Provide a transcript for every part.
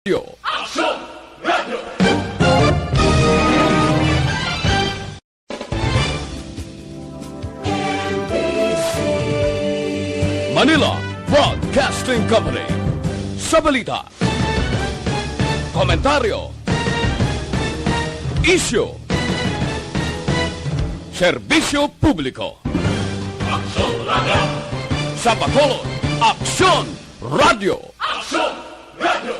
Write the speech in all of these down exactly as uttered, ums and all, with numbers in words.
Radyo. Manila Broadcasting Company. Sa balita, komentaryo, isyu, serbisyo publiko. Aksyon Radyo. Sa Bacolod, Aksyon Radyo. Aksyon Radyo.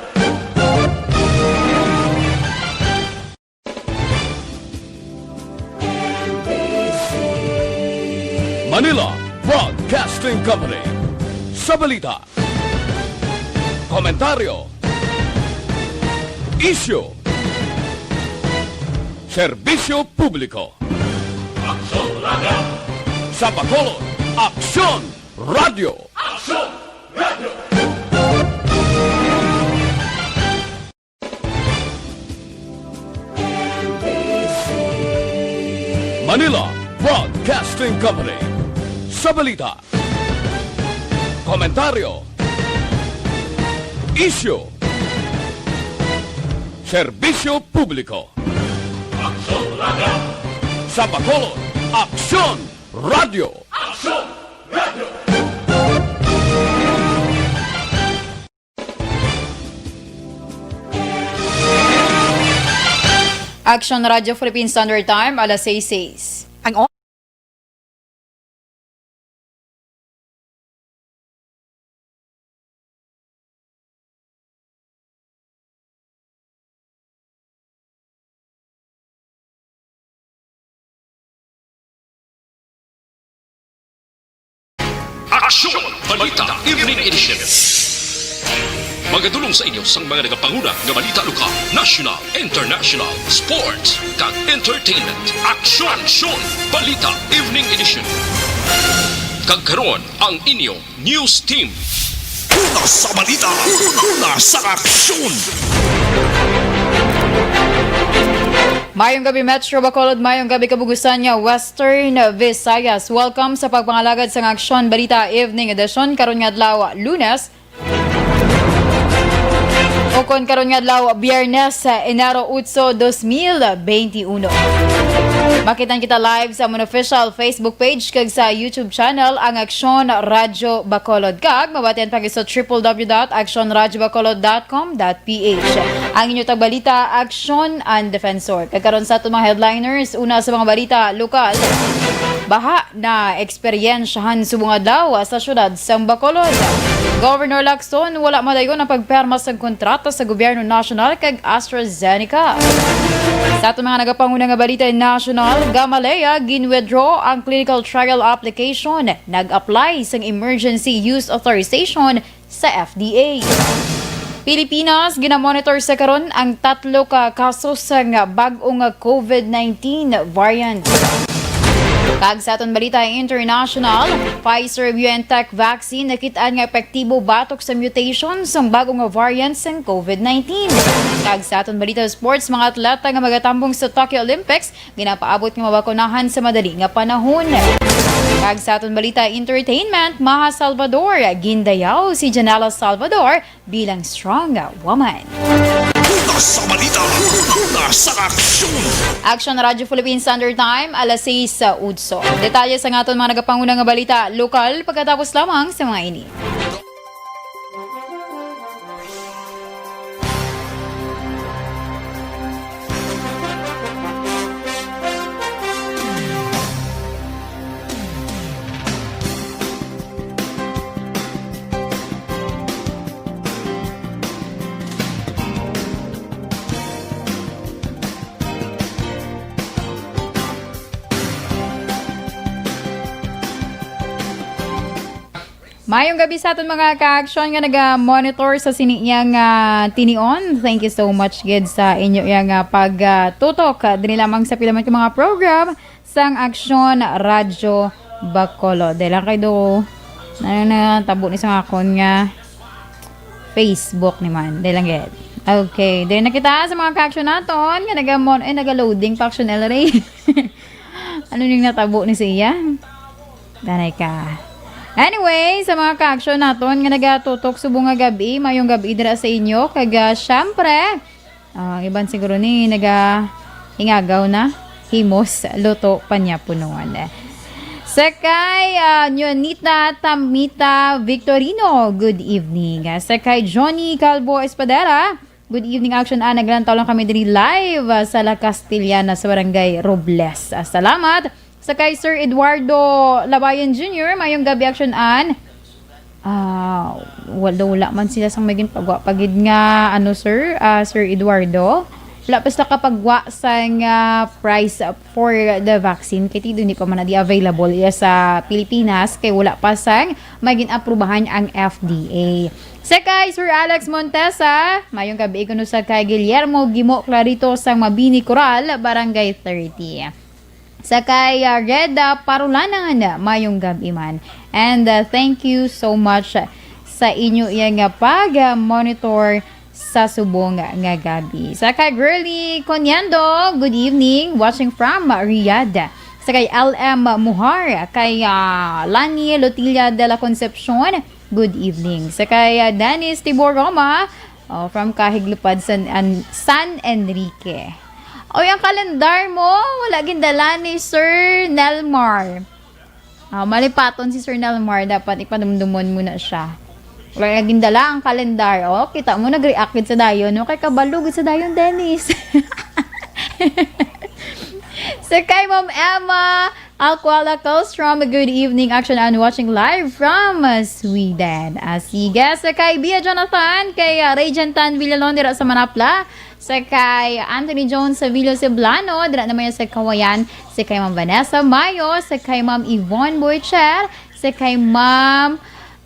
Manila Broadcasting Company. Sa balita, komentaryo, isyu, serbisyo publiko. Aksyon Radyo. Sa Bacolod, Aksyon Radyo. Aksyon Radyo. Manila Broadcasting Company. Sa balita, komentaryo, isyu, serbisyo publiko. Aksyon Radyo. Sa Bacolod, Aksyon Radyo. Aksyon Radyo. Aksyon Radyo Philippine Standard Time, alas sais sais. Ang o- Aksyon! Balita Evening Edition. Magadulong sa inyo sang mga nagapanguna nga balita lokal, national, international, sports, kag entertainment. Aksyon! Aksyon! Balita Evening Edition. Kag karon, ang inyong news team. Una sa balita, una sa aksyon. Mayong gabi, Metro Bacolod. Mayong gabi, kabugusan nga Western Visayas. Welcome sa pagpangalagad sang Aksyon Balita Evening Edition karon nga adlaw, Lunes. O kon karon nga adlaw, Biyernes, Enero otso, dos mil benti uno. Makitan kita live sa amon official Facebook page kag sa YouTube channel, ang Aksyon Radyo Bacolod. Kag mabatian pa sa triple W dot aksyon radyo bacolod dot com dot P H. Ang inyo tagbalita, Aksyon and Defensor. Kag karon sa aton mga headliners, una sa mga balita lokal, baha na eksperyensyahan subong adlaw sa siyudad sang Bacolod. Governor Lacson, wala madayon ang pagpirma sang kontrata sa gobyerno nasyonal kag AstraZeneca. Sa aton mga nagapanguna nga balita nasyonal, Gamaleya, gin-withdraw ang clinical trial application. Nag-apply sang emergency use authorization sa F D A. Pilipinas, ginamonitor sa karon ang tatlo ka kaso sang bag-ong covid nineteen variant. Kag sa aton balita international, Pfizer-BioNTech vaccine nakit-an nga epektibo batok sa mutation sang bag-ong variant sang covid nineteen. Kag sa aton balita sports, mga atleta nga magatambong sa Tokyo Olympics ginapaabot nga mabakunahan sa madali nga panahon. Kag sa aton balita entertainment, Maha Salvador, gindayaw si Janela Salvador bilang strong woman. Una sa balita, una sa aksyon. Aksyon Radyo Philippine Standard Time, alas sais sa utso. Detalye sa aton mga nagapanguna nga balita lokal pagkatapos lamang sa mga ini. Mayong gabi sa aton mga ka-aksyon nga naga-monitor sa sini iyang, ah, tinion. Thank you so much gid sa inyo iyang, ah, pag, ah, tutok, ah, diri lamang sa pila man ka mga program sang Aksyon Radyo Bacolod. Dahil lang kay do, ano na, tabo ni sa akon nga Facebook ni man. Dahil lang gid. Okay, dahil nakita sa mga ka-aksyon naton nga naga-mon-, eh, naga-loading pa aksyon, L R A. Ano ning natabo ni siya? Danay ka. Anyway, sa mga ka-action naton nga nagatutok subong nga gabi, mayong gabi dira sa inyo. Kag, ah, syempre, ah, ang iban siguro ni nagahingagaw na, himos, luto, panyapunon. Sa kay, ah, Nionita Tamita Victorino, good evening. Ah, sa kay Johnny Calvo Espadera, good evening, Action Ana. Naglantaw lang kami diri live, ah, sa La Castellana sa Barangay Robles. Ah, salamat. Sa kay Sir Eduardo Labayan Junior, mayong gabi, Action An. Ah, wala, wala man sila sang may ginpagwa pa gid nga, ano, sir, ah, Sir Eduardo. Wala pa sila kapagwa sang, ah, price for the vaccine. Kay ti, hindi pa man na di available iya sa Pilipinas, kay wala pa sang may gin-aprubahan ang F D A. Sa kay Sir Alex Montesa, mayong gabi kuno sa kay Guillermo Gimo Clarito sang Mabini Coral, Barangay thirty. Sa kay, ah, Reda Parulanan, mayong gabi man. And, ah, thank you so much sa inyo iya nga pag-monitor sa subong nga gabi. Sa kay Girly Coniando, good evening, watching from Riyadh. Sa kay L M Muhar, kay, ah, Lani Lotilla de la Concepcion, good evening. Sa kay, ah, Dennis Tibor Roma, oh, from Kahig Lupad, San, An-, San Enrique. Oy, ang kalendar mo, wala gindala ni Sir Nelmar. Ah, malipaton si Sir Nelmar, dapat ipanumdumon mo na siya. Wala na gindala ang kalendar. Oh, kita mo, nag-react gid sa dayon, no? Kay kabalo gid sa dayon, Dennis. Sa kay Ma'am Emma Alcuala Colstrom, good evening, Action, and watching live from, uh, Sweden. Ah, sige, sa kay Bia Jonathan, kay, uh, Regent Tan Villalon dira sa Manapla, sa kay Anthony Jones Savillo Ceblano, dira naman yan sa Kawayan, sa kay Ma'am Vanessa Mayo, sa kay Ma'am Yvonne Boycher, sa kay Ma'am,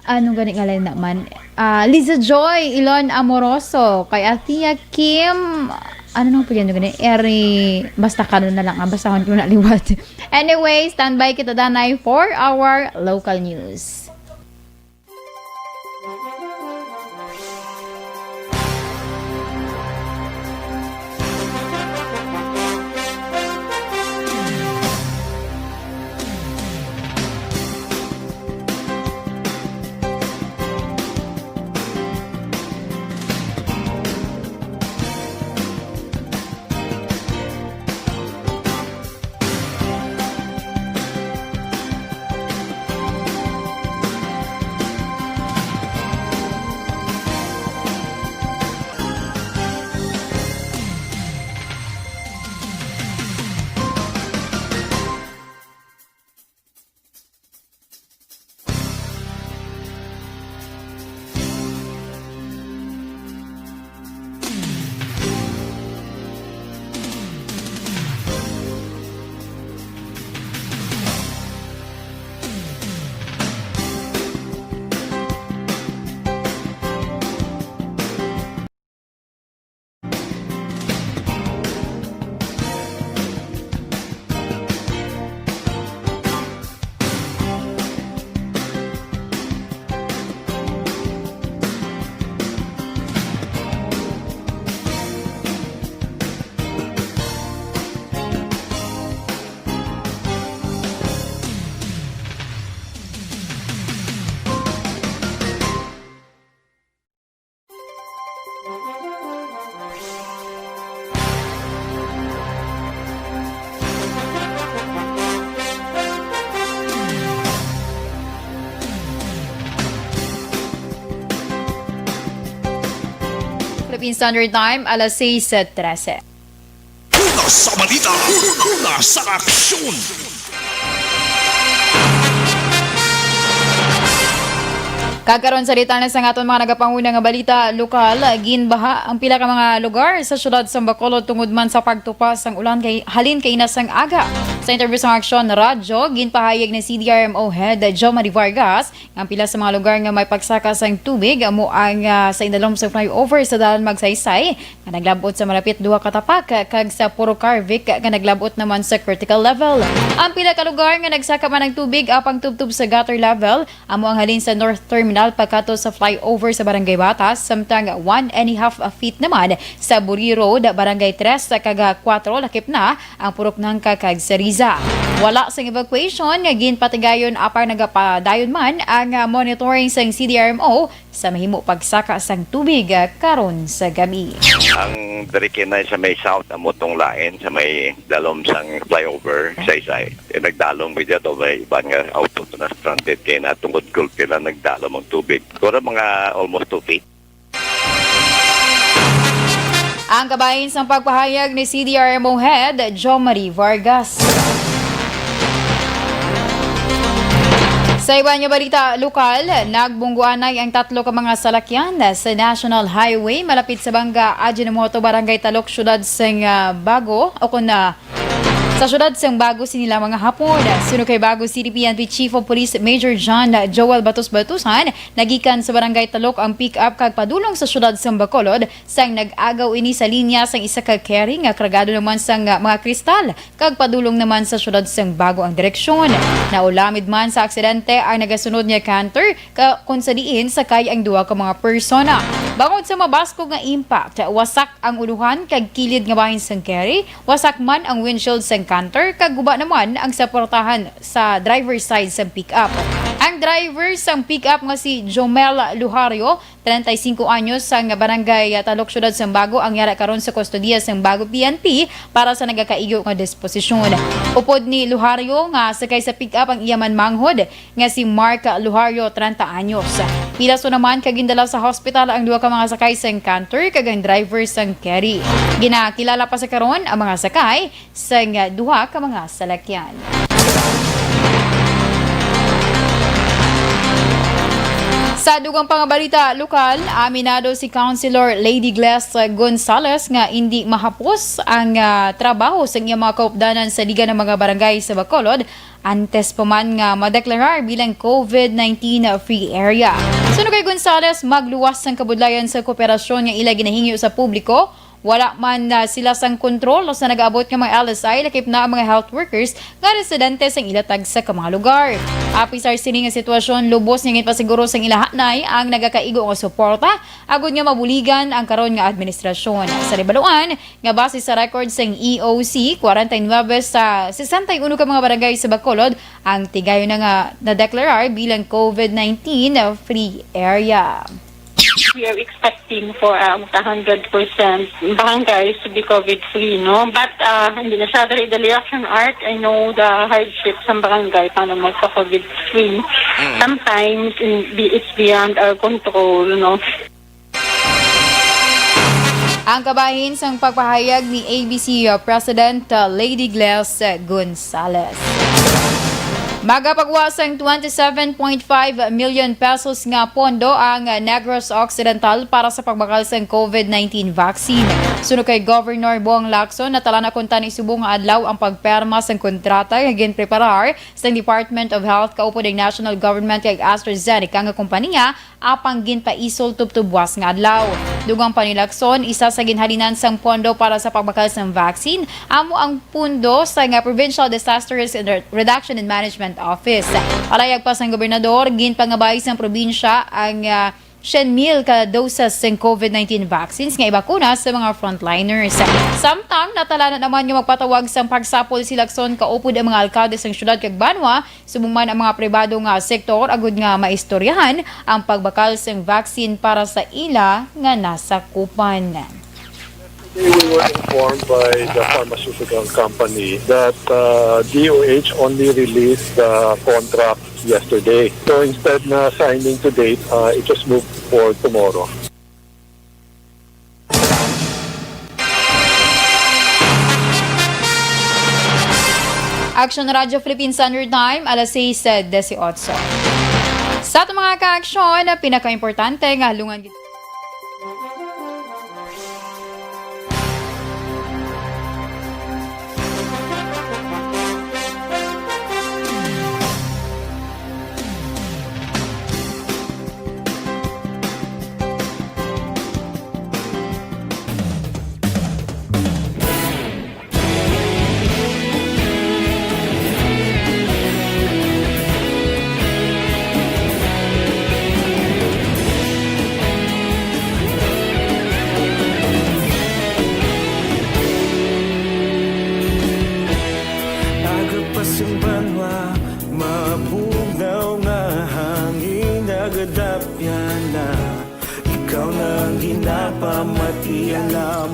ano gani nga line naman? Ah, Liza Joy Ilon Amoroso, kay Athea Kim, ano nang pilihan nyo gani? Eri, basta karon na lang, ah, basahon ko na liwat. Anyway, standby kita, danay, for our local news. Philippine Standard Time, alas sais trese. Una sa balita, una sa aksyon. Kag karon sa detalye sang aton mga nagapanguna nga balita lokal, ginbaha ang pila ka mga lugar sa siyudad sa Bacolod tungod man sa pagtupa sang ulan kay halin kaina sang aga. Sa interview sa Aksyon Radyo, ginpahayag ni C D R M O Head Jomari Vargas nga ang pila sa mga lugar nga may pagsaka sang tubig amo ang, ah, sa inalom sa flyover sa Dalan Magsaysay, nga naglab-ot sa malapit duha ka tapak, kag sa Puro Carvic nga naglab-ot naman sa critical level. Ang pila ka lugar nga nagsaka man ang tubig apang tubtob sa gutter level amo ang halin sa North Terminal pagkadto sa flyover sa Barangay Batas, samtang one and a half feet naman sa Buri Road, Barangay Tres kag Kuwatro, lakip na ang Purok Nangka kag Cerizal. Za. Wala sang evacuation nga ginpatigayon, apang nagapadayon man ang, ah, monitoring sang C D R M O sa mahimo pagsaka sang tubig, ah, karon sa gab-i. Ang diri kinay sa may south, amo tong lain sa may dalom sang flyover, Saysay. Eh, nagdalom gid to, may iban nga auto to na stranded kay natungod gulpi lang nagdalom ang tubig. Siguro mga almost two feet. Ang kabahin sang pagpahayag ni C D R M O Head Jo Marie Vargas. Sa iban nga balita lokal, nagbungguanay ang tatlo ka mga salakyan sa National Highway malapit sa Banga Ajinomoto, Barangay Talok, Siyudad sang, ah, Bago, o kun, ah, sa siyudad sang Bago sini lamang nga hapon. Suno kay Bago City P N P Chief of Police Major John Joel Batos Batusan, nagikan sa Barangay Talok ang pick-up kag padulong sa siyudad sang Bacolod, sang nag-agaw ini sa linya sang isa ka carry nga kargado naman sang, ah, mga kristal kag padulong naman sa siyudad sang Bago ang direksyon. Naulamid man sa aksidente ang nagasunod nga canter, ka, kung sa diin sakay ang duha ka mga persona. Bangod sa mabaskog nga impact, wasak ang ulohan kag kilid nga bahin sang carry, wasak man ang windshield sang canter, kag guba naman ang sa portahan sa driver side sang pick-up. Ang driver sang pick-up nga si Jomel Luhario, treinta y cinco anyos, sang barangay Talok, Siyudad sang Bago, ang yara karon sa kustodiya sang Bago P N P para sa nagakaigo nga disposisyon. Upod ni Luhario nga sakay sa pick-up ang iya manmanghod, nga si Mark Luhario, treinta anyos. Pilaso naman kag gindala sa hospital ang duha ka mga sakay sang canter kag ang driver sang carry. Ginakilala pa sa karon ang mga sakay sang duha ka mga salakyan. Sa dugang pang balita lokal, aminado si Councilor Lady Gles Gonzales nga indi mahapos ang, ah, trabaho sang iyang mga kaupdanan sa Liga ng mga Barangay sa Bacolod antes pa man nga madeklarar bilang COVID nineteen free area. Suno kay Gonzales, magluwas sang kabudlayan sa kooperasyon nga ila ginahingyo sa publiko. Wala man, ah, sila sang kontrol sa nagaabot nga mga L S I, lakip na ang mga health workers nga residente sang ila tagsa ka mga lugar. Apisar sini nga sitwasyon, lubos nga ginpasiguro sang ila hanay ang nagakaigo nga suporta agod nga mabuligan ang karon nga administrasyon. Sa libaluan, nga base sa record sang E O C, kwarenta y nuebe sa sesenta y uno ka mga barangay sa Bacolod ang tigayon na nga nadeklarar bilang COVID nineteen free area. We are expecting for, um, a hundred percent barangays to be COVID free, no? But, uh, hindi na siya dali-dali action art. I know the hardship sa barangay para magpa-COVID free. Mm. Sometimes, in, be-, it's beyond our control, no? Ang kabahin sang pagpahayag ni A B C President, uh, Lady Gles Gonzales. Magapagwa sang twenty-seven point five million pesos nga pondo ang Negros Occidental para sa pagbakal sang COVID nineteen vaccine. Suno kay Governor Bong Lacson, natala na kuntani subong nga adlaw ang pagperma sang kontrata nga ginpreparar sang Department of Health kaupod ang national government kag AstraZeneca nga kompanya, apang ginpaisol tubtub buas nga adlaw. Dugang pa ni Lacson, isa sa ginhalinan sang pondo para sa pagbakal sang vaccine amo ang pondo sa nga Provincial Disaster Risk and Re-, Reduction and Management Office. Palayag pa sang gobernador, ginpangabay sang probinsya ang, ah, syen mil ka doses sang COVID nineteen vaccines nga ibakuna sa mga frontliners. Samtang natala na naman nga magpatawag sang pagsapol si Lacson kaupod ang mga alkalde sang syudad kag banwa, subong man ang mga pribado nga sektor, agud nga maistoryahan ang pagbakal sang vaccine para sa ila nga nasakupan. Today we were informed by the pharmaceutical company that, uh, D O H only released the contract yesterday. So instead na signing today, uh, it was moved for tomorrow. Action Radio Philippine Standard Time, alas sais dieciocho. Sa aton mga kaaksyon, pinakaimportante nga halungan gid.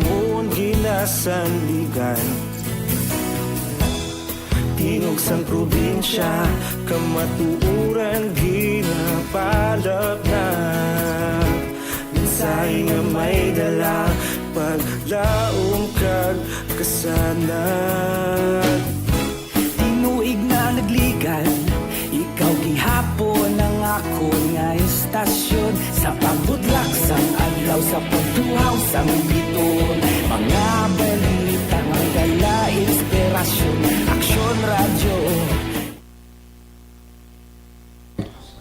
Amon ginasandigan. Tingog sang probinsya, kamatuoran ginapalapnag. Mensahe nga may dala, paglaom kag kasanag. Tinuig na nagligan, ikaw gihapon ang akon nga estasyon. Sa pagbudlak sang adlaw, sa pagtuhaw sang biton, mga balita nga dala inspirasyon. Aksyon Radyo.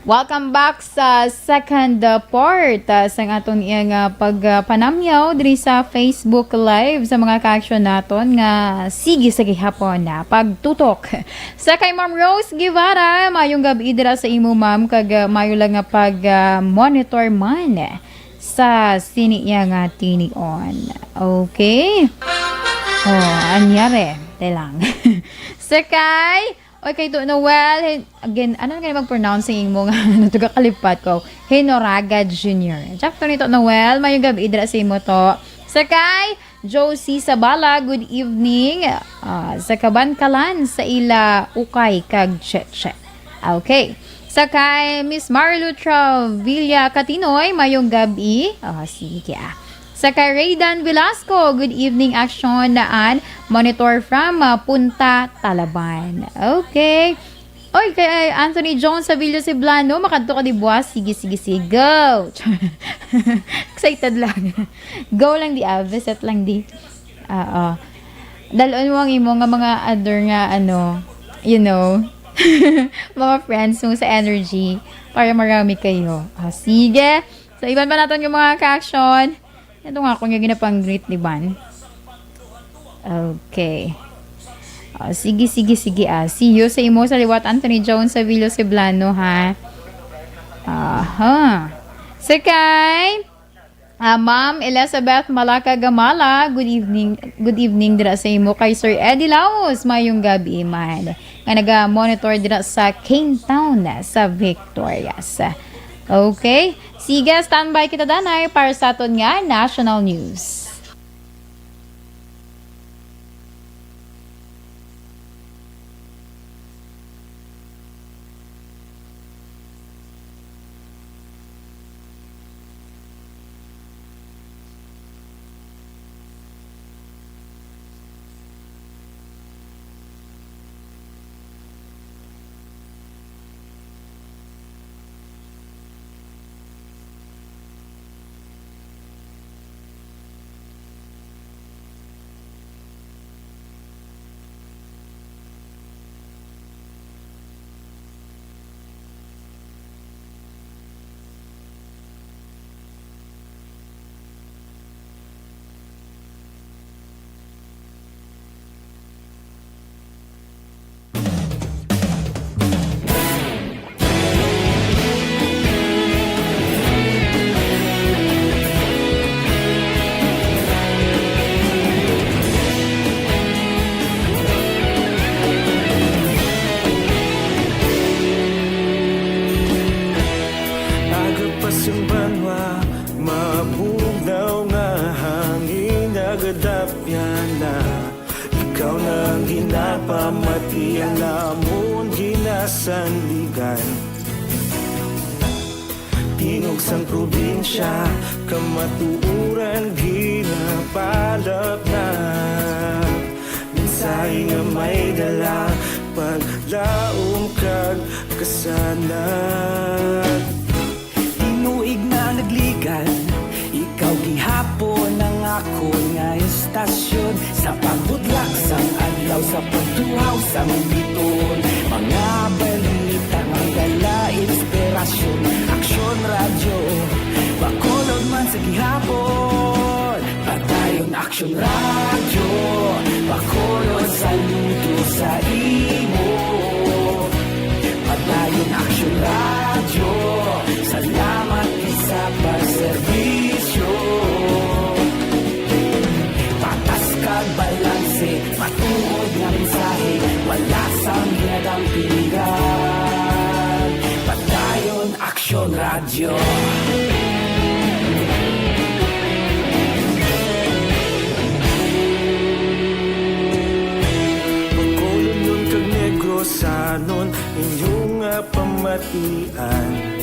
Welcome back sa second, uh, part, uh, sang aton iyang, uh, pag, uh, panamyaw diri sa Facebook Live sa mga ka-aksyon naton nga sige sa gihapon na pagtutok. Sa kay Ma'am Rose Guevara, mayong gab-i dira sa imo, ma'am, kag, uh, mayo lang nga pag, uh, monitor man sa sini iya nga tinion. Okay. Oh, anyari. Te lang. Sa kay Oy, kay Do Noel, hin-, again, ano na kayo mag-pronounce sa imo nga ano, taga Kalipat ko? Hinoraga Junior. Jack to nito, Noel, mayong gabi dira sa imo to. Sa kay Josie Sabala, good evening. Ah, sa Kabankalan, sa ila Ukay kag Cheche. Okay. Sa kay Miss Marilu Travilla Katinoy, mayong gabi. Ah, sige, ah. Sa kay Raydan Velasco, good evening, Aksyon Radyo. Monitor from, ah, Punta Talaban. Okay. Oy, kay Anthony Jones Savillo Ceblano, makadto ka di buwas. Sige, sige, sige. Go! Excited lang. Go lang di, ah. Visit lang di. Oo. Dalon mo ang imo nga mga other nga, ano, you know, mga friends mo sa energy para marami kayo. Ah, sige. So, iban pa naton yung mga ka-action. Ito nga, kung yung ginapang-greet ni Ban. Okay. Ah, sige, sige, sige, ah. See you sa imo sa liwat, Anthony Jones Savillo Ceblano, ha? Aha. Sa kay, ah, Ma'am Elizabeth Malaca Gamala, good evening, good evening dira sa imo. Kay Sir Eddie Laos, mayong gabi man. Nga naga-monitor dira sa King Town sa Victorias. Okay. Sige, standby kita danay para sa aton nga national news. Aga pa sang banwa, mabugnaw nga hangin, nagadapyan na. Ikaw na ang ginapamatian namon ginasandigan. Tingog sang probinsya, kamatuoran ginapalapnag. Mensahe nga may dala, paglaom kag kasanag. Tinuig na nagligan, ikaw gihapon ang akon nga estasyon. Sa pagbudlak sang adlaw, sa pagtuhaw sang biton, mga balita nga dala inspirasyon. Aksyon Radyo, Bacolod man sa gihapon. Padayon Aksyon Radyo, Bacolod, saludo sa imo. Padayon Aksyon Radyo, salamat gid sa pagserbisyo. Patas kag balanse, matuod nga mensahe, wala sang ginadampingan. Padayon Aksyon Radyo. Ian.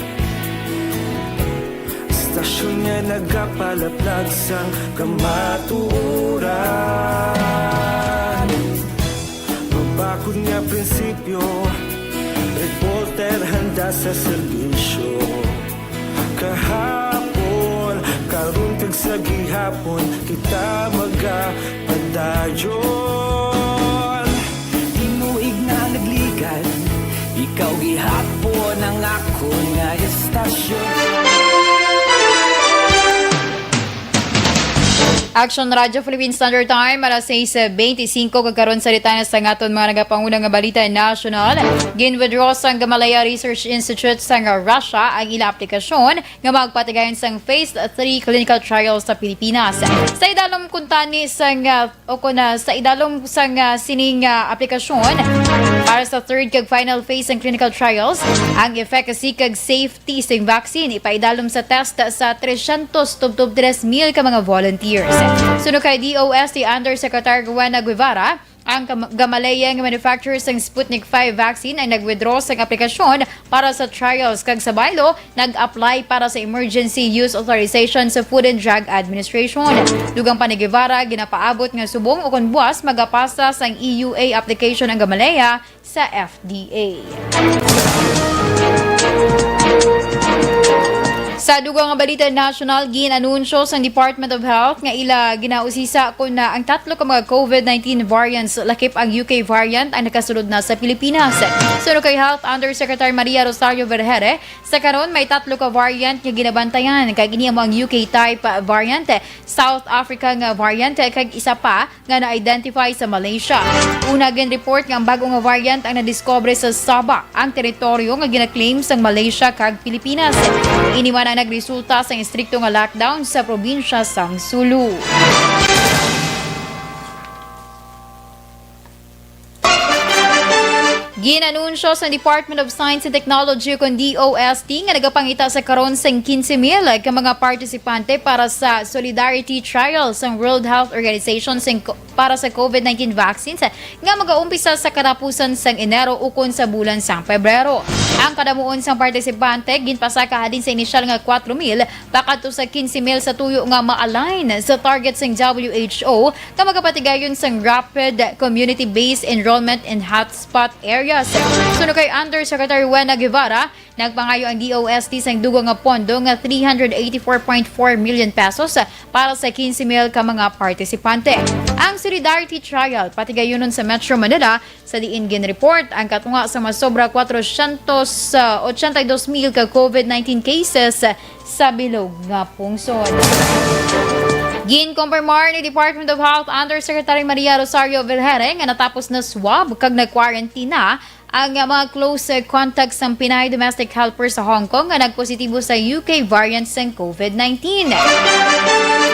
Istasyon nga nagapalaplag sang kamatuoran. Mabakod nga prinsipyo, reporter handa sa serbisyo. Kahapon, karon kag sa gihapon, kita magapadayon. Tinuig na nagligad, ikaw gihapon ang akon nga estasyon. Action Radio Philippine Standard Time, alas sais beintisinco, kag karon sa detalyes sang aton mga nagapanguna nga balita nasyonal. Gin-withdraw sang Gamaleya Research Institute sang Russia ang ila aplikasyon nga magpatigayon sang phase three clinical trial sa Pilipinas. Sa idalom kuntani sang, ah, o kon, ah, sa idalom sang, ah, sining, ah, aplikasyon para sa third kag final phase sang clinical trials, ang efficacy kag safety sing vaccine ipaidalom sa test sa trescientos tubtob tres mil ka mga volunteers. Suno kay D O S T Undersecretary Rowena Guevara, ang kam-, Gamaleya nga manufacturer sang Sputnik five vaccine ang nag-withdraw sang aplikasyon para sa trials, kag sa baylo nag-apply para sa emergency use authorization sa Food and Drug Administration. Dugang pa ni Guevara, ginapaabot nga subong o kon buas magapasa sang E U A application ang Gamaleya sa F D A. Sa dugang nga balita nasyonal, gin-anunsyo sang Department of Health nga ila ginausisa kon na ang tatlo ka mga COVID nineteen variants, lakip ang U K variant, ang nakasulod na sa Pilipinas. Suno kay Health Undersecretary Maria Rosario Vergeire, sa karon may tatlo ka variant nga ginabantayan, kag ini amo ang U K type variant, South Africa nga variant, kag isa pa nga na-identify sa Malaysia. Una, gin-report nga ang bag-o nga variant ang nadiskubre sa Sabah, ang teritoryo nga gina-claim sang Malaysia kag Pilipinas. Ini man ang nagresulta sang estrikto nga lockdown sa probinsya sang Sulu. Gin-anunsyo sa Department of Science and Technology, kon D O S T, nga nagapangita sa karon sing quince mil ka mga partisipante para sa Solidarity Trial sang World Health Organization sing ko-, para sa COVID nineteen vaccines nga magaumpisa sa katapusan sang Enero ukon sa bulan sang Pebrero. Ang kadamuon sang partisipante ginpasaka halin sa inisyal nga kuwatro mil pakadto sa quince mil sa tuyo nga ma-align sa target sang W H O nga magapatigayon sang rapid community-based enrollment in hotspot areas. Suno kay Undersecretary Rowena Guevara, nagpangayo ang D O S T sang dugang nga pondo nga three hundred eighty-four point four million pesos para sa quince mil ka mga partisipante. Ang Solidarity Trial patigayunon sa Metro Manila, sa diin gin-report ang katunga sa masobra kwatrocientos ochenta y dos mil ka COVID nineteen cases sa bilog nga pungsod. Ginkumpirmar ni Department of Health Undersecretary Maria Rosario Vergeire nga natapos na swab kag nag-quarantine na ang mga close contact sang Pinay domestic helper sa Hong Kong nga nagpositibo sa U K variant sang COVID nineteen.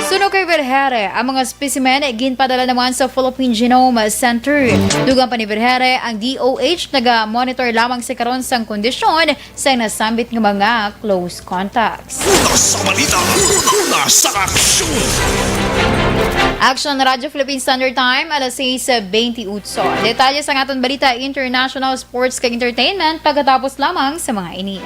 Suno kay Vergeire, ang mga specimen ginpadala naman sa Philippine Genome Center. Dugang pa ni Vergeire, ang D O H naga-monitor lamang sa karon sang kondisyon sa nasambit nga mga close contacts. Una sa balita, una sa aksyon. Action Radyo Philippine Standard Time, alas sais beintiotso. Detalye sang aton balita, international, sports, kag entertainment pagkatapos lamang sa mga ini.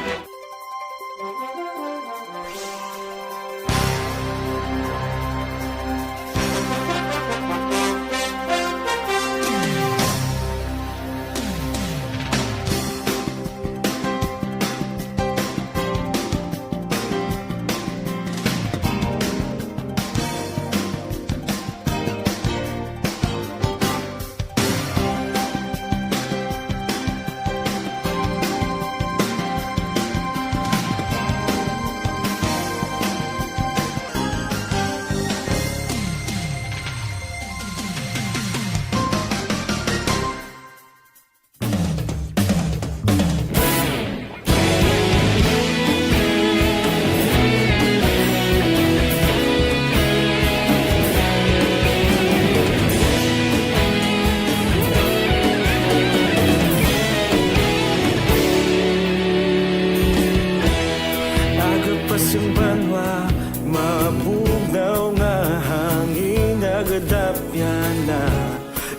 Aga pa sing banwa, mabugnaw nga hangin nagadapyan na.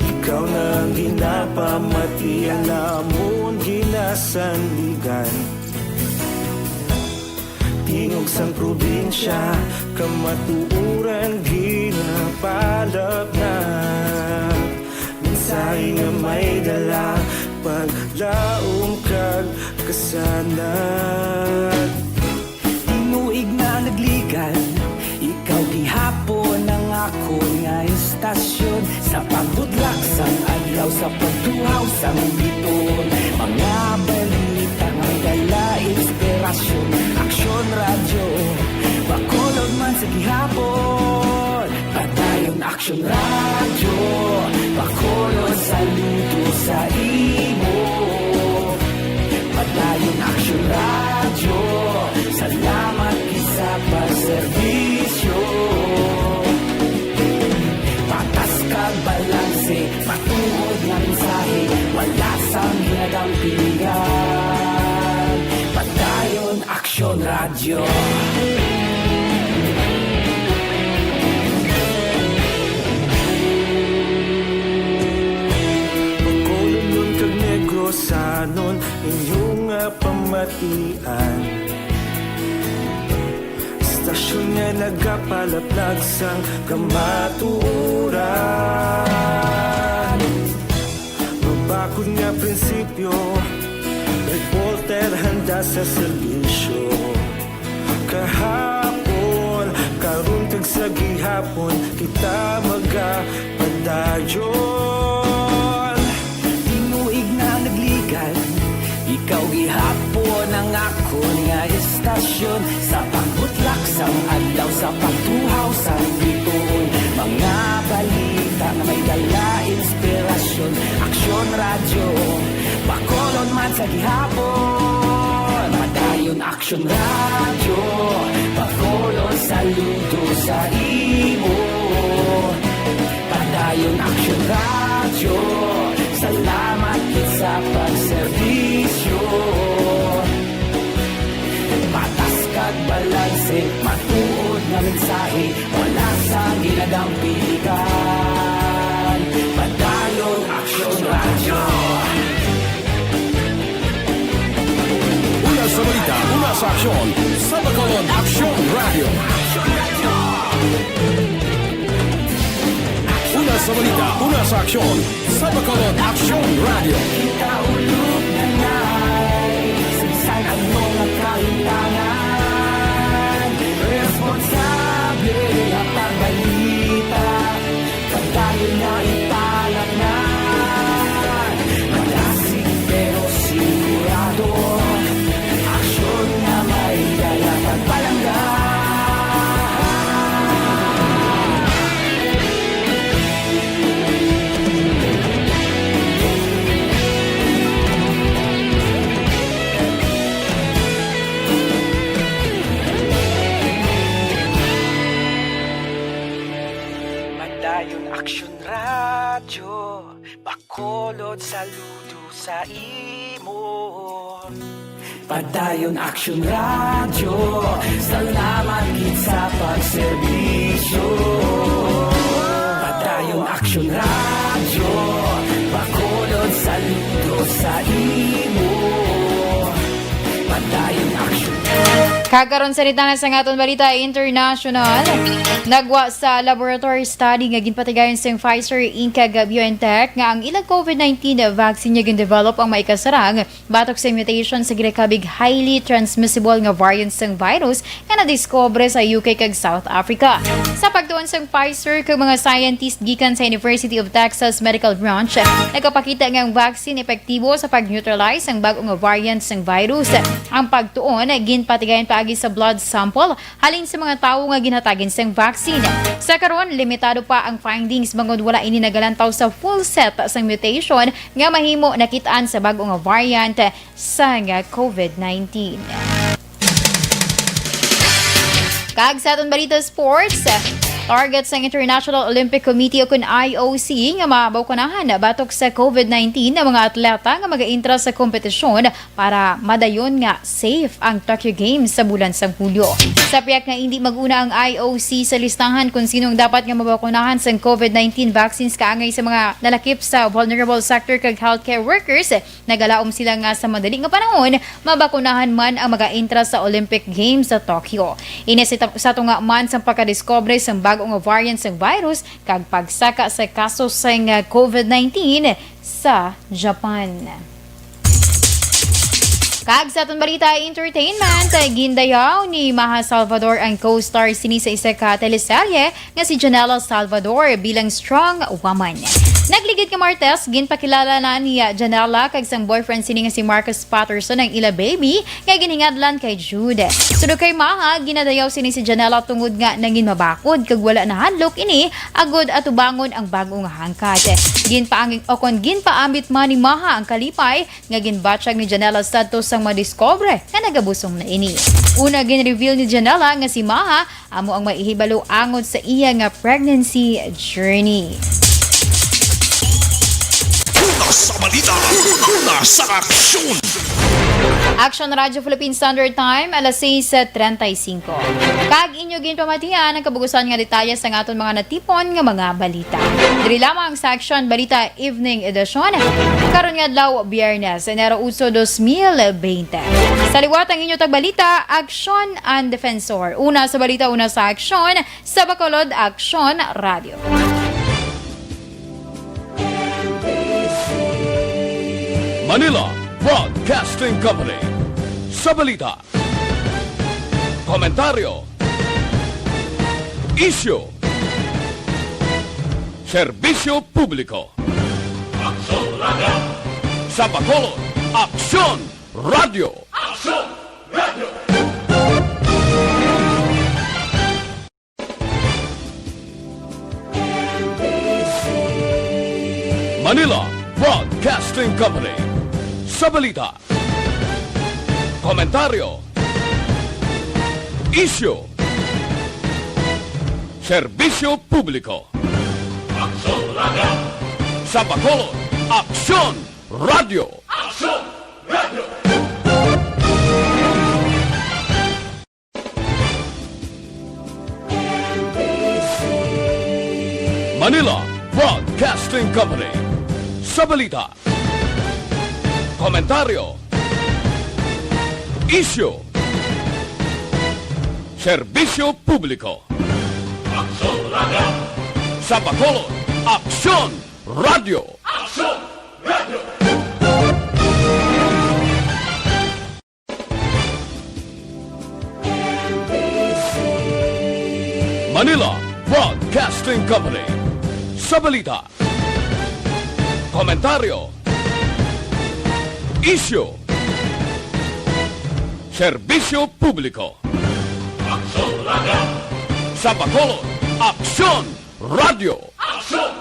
Ikaw na ang ginapamati, ang amon ginasandigan. Tingog sang probinsya, kamatuoran ginapalapnap. Mensahe nga may dala, paglaom kag kasanag. Tinuig na nagligan, ikaw gihapon ang akon nga istasyon. Sa pagbudlak sang adlaw, sa pagtuhaw sang lipon, mga balita nga may dala inspirasyon. Aksyon Radyo, Bacolod man sa gihapon. Padayon Aksyon Radyo, Bacolod, saludo sa imo. Padayon Aksyon Radyo, salamat gid sa pagserbisyo. Patas kag balanse, matuod nga mensahe, wala sang ginadampingan. Padayon Aksyon Radyo. Bacolodnon kag Negrosanon, inyo nga pamatian. Istasyon nga nagapalaplag sang kamatuoran. Mabakod nga prinsipyo, reporter handa sa serbisyo. Kahapon, karon kag sa gihapon, kita magapadayon. Tinuig na nagligan, ikaw gihapon ang akon nga istasyon. Sa pagbutlak sang adlaw, sa pagtuhaw sang bituon, mga balita nga may dala inspirasyon. Aksyon Radyo, Bacolod man sa gihapon. Padayon Aksyon Radyo, Bacolod, saludo sa imo. Padayon Aksyon Radyo, salamat gid sa pagserbisyo. Patas kag balanse, matuod nga mensahe, wala sang ginadampigan. Padayon Aksyon Radyo. Una sa balita, una sa aksyon, sa Bacolod Aksyon Radyo. Una sa balita, una sa aksyon, sa Bacolod Aksyon Radyo. Kita ulog na nay, sinsan ang mga kahitangan. Responsable ang pagbalita, pagdayon na ipalaknan. Madasig pero sigurado, aksyon nga may dala pagpalangga. Padayon Aksyon Radyo, Bacolod, saludo sa imo. Padayon Aksyon Radyo, salamat gid sa pagserbisyo. Padayon Aksyon Radyo, Bacolod, saludo sa imo. Padayon Aksyon. Kag karon sa ritana sa aton balita international, nagwa sa laboratory study nga ginpatigayon sang Pfizer Inc kag BioNTech nga ang ilang COVID nineteen vaccine nga gin-develop ang maikasarang batok sa mutation sa ginakabig highly transmissible nga variant sang virus nga nadiskubre sa U K kag South Africa. Sa pagtuon sang Pfizer kag mga scientist gikan sa University of Texas Medical Branch, nagapakita nga ang vaccine epektibo sa pag-neutralize sang bag-o nga variant sang virus. Ang pagtuon ginpatigayon paagi sa blood sample halin sa mga tawo nga ginhatagan sang vaccine. Sa karon, limitado pa ang findings bangod wala ini nagalantaw sa full set sang mutation nga mahimo nakit-an sa bag-o nga variant sang COVID nineteen. Kag sa aton balita sports, Target sang International Olympic Committee o kun I O C nga mabakunahan batok sa COVID nineteen ang mga atleta nga mag-intra sa kompetisyon para madayon nga safe ang Tokyo Games sa bulan sang Hulyo. Sa piyak nga hindi mag-una ang I O C sa listahan kung sino ang dapat nga mabakunahan sang COVID nineteen vaccines kaangay sa mga nalakip sa vulnerable sector kag healthcare workers, nagalaom sila nga sa madali nga panahon mabakunahan man ang mag-intra sa Olympic Games sa Tokyo. Ini sa, sa tunga man sang pagkadiskubre sang bag-o nga variant sang virus kag pagsaka sa kaso sang COVID nineteen sa Japan. Kag sa aton balita entertainment, gindayaw ni Maha Salvador ang co-star sini sa isa ka teleserye nga si Janela Salvador bilang strong woman. Nagligid nga Martes, ginpakilala na ni Janela kag sang boyfriend sini nga si Marcus Patterson ang ila baby nga ginhingadlan kay Jude. Suno kay Maha, ginadayaw sini si Janela tungod nga nangin mabakod kag wala nahadlok ini agud atubangon ang bag-o nga hangkat. Ginpaangin o kon ginpaambit man ni Maha ang kalipay nga ginbatyag ni Janela sadto sang madiskubre nga nagabusong na ini. Una, gin-reveal ni Janela nga si Maha amo ang maihibalo angot sa iya nga pregnancy journey. Una sa balita, una sa aksyon. Action Radyo Philippine Standard Time, alas sais treinta y cinco. Kag inyo ginpamatian ang kabugusan nga detalye sa aton mga natipon nga mga balita. Diri lamang sa Action Balita Evening Edition. Karon nga adlaw, Biyernes, Enero otso, dos mil bente. Sa liwat ang inyo tagbalita, Aksyon and Defensor. Una sa balita, una sa aksyon, sa Bacolod Aksyon Radio. Manila Broadcasting Company. Sa balita, komentaryo, isyu, serbisyo publiko. Aksyon Radio. Sa Bacolod, Aksyon Radio. Aksyon Radio. Manila Broadcasting Company. Sa balita, komentaryo, isyu, serbisyo publiko. Aksyon Radio. Sa Bacolod, Aksyon Radio. Aksyon Radio. Manila Broadcasting Company. Sa balita, komentaryo, isyu, serbisyo publiko. Aksyon Radio. Sa Bacolod, Aksyon Radio. Aksyon Radio. Manila Broadcasting Company. Sa balita, komentaryo, isyu, serbisyo publiko. Aksyon Radio. Sa Bacolod, Aksyon Radio. Aksyon